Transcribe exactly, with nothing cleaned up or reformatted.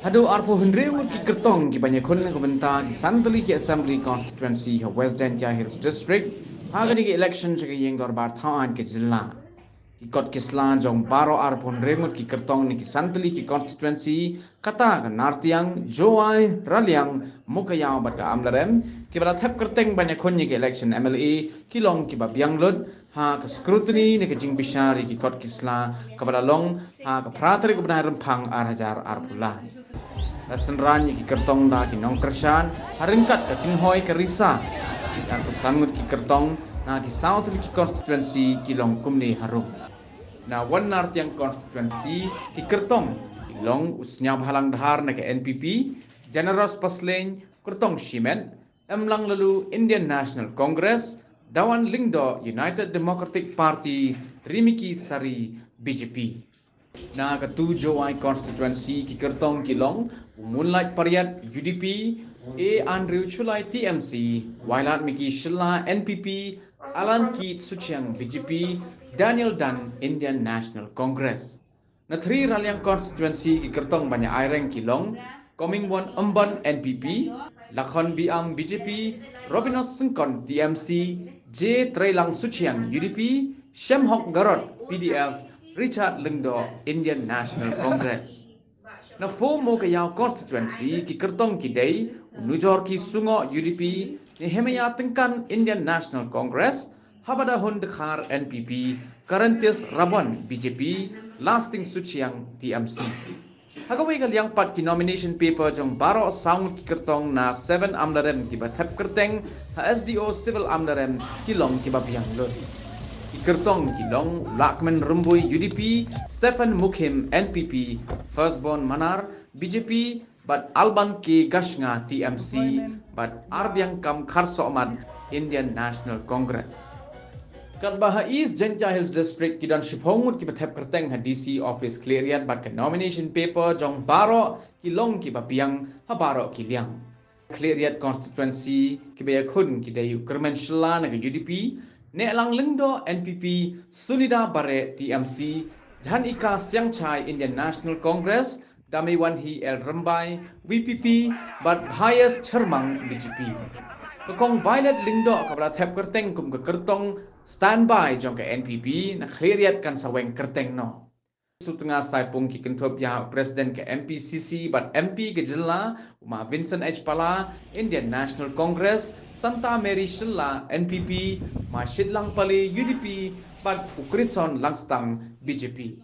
Haduh arphew hynriew ngut ki kyrtong kiba ïakhun na ka bynta ki san tylli ki Assembly Constituency ha West Jaintia Hills District ha kane ka election sha ka ïing dorbar thaw aiñ ka jylla. Ki kot ki sla jong baroh arphew hynriew ngut ki kyrtong na ki san tylli ki constituency, kata ka Nartiang, Jowai, Raliang, Mowkaiaw bad ka Amlarem, kiba la thep kyrteng ban ïakhun ïa ka election M L A, ki long kiba biang lut ha ka scrutiny ne ka jingbishar ïa ki kot ki sla kaba la long ha ka phra tarik u bnai Rymphang ar hajar arphew lai. La synran ïa ki kyrtong da ki nongkyrshan ha ryngkat ka kynhoi ka risa. Khatsan ngut ki kyrtong na ki saw tylli ki constituency ki long kumne harum. Na Nartiang constituency ki kyrtong ki long u Sniawbhalang Dhar na ka N P P, Generous Paslein, kyrtong shimet, Emlang Lalu, Indian National Congress, Dawan Lyngdoh, United Democratic Party, Rimiki Sari, B J P. Na ka tu Jowai constituency ki kyrtong ki long u Moonlight Pariat, U D P, A Andrew Chulai, T M C, Wailadmiki Shylla, N P P, Alan Keith Suchiang, B J P, Daniel Dunn, Indian National Congress. Na Three Raliang constituency ki kyrtong ban ïa aireng ki long Comingone Ymbon, N P P, Lakhon Biang, B J P, Robinus Syngkon, T M C, J Treilang Suchiang, U D P, Shemhok Garod, P D F, Richard Lyngdoh, Indian National Congress. Na four Mowkaiaw constituency ki kyrtong ki dei u Nujorki Sungoh, U D P, Nehemiah Tyngkan, Indian National Congress, Habadahun Dkhar, N P P, Currentus Rabon, B J P, Lasting Suchiang, T M C. Ha kawei ka liang pat, ki nomination paper jong baroh saw ngut ki kyrtong na seven Amlarem kiba thep kyrteng ha S D O Civil Amlarem ki long kiba biang lut. Ki kyrtong ki long Lahkmen Rymbui, U D P, Stephen Mukhim, N P P, Firstborn Manar, B J P, bad Alban K Gashnga, T M C, bad Ardiangkam Kharsohmat, Indian National Congress. Katba ha East Jaintia Hills District ki don shiphew ngut kiba thep kyrteng ha D C office Khliehriat bad ka nomination paper jong baroh ki long kiba biang ha baroh ki liang. Khliehriat constituency kiba ïakhun ki dei u Kyrmen Shylla na ka U D P, Nehlang Lyngdoh, N P P, Sunida Bareh, T M C, Jhanika Siangshai, Indian National Congress, Damewanhi L Rymbai, V P P, bad Bhayes Chyrmang, B J P. Ka Kong Violet Lyngdoh kaba la thep kyrteng kum ka kyrtong standby jong ka N P P na Khliehriat kan sa weng kyrteng noh. Sutnga Saipung ki kynthup ïa u President ka M P C C bad M P ka jylla, u Ma Vincent H Pala, Indian National Congress, Santa Mary Shylla, N P P, Ma Shitlang Pale, U D P, bad u Krison Langstang, B J P.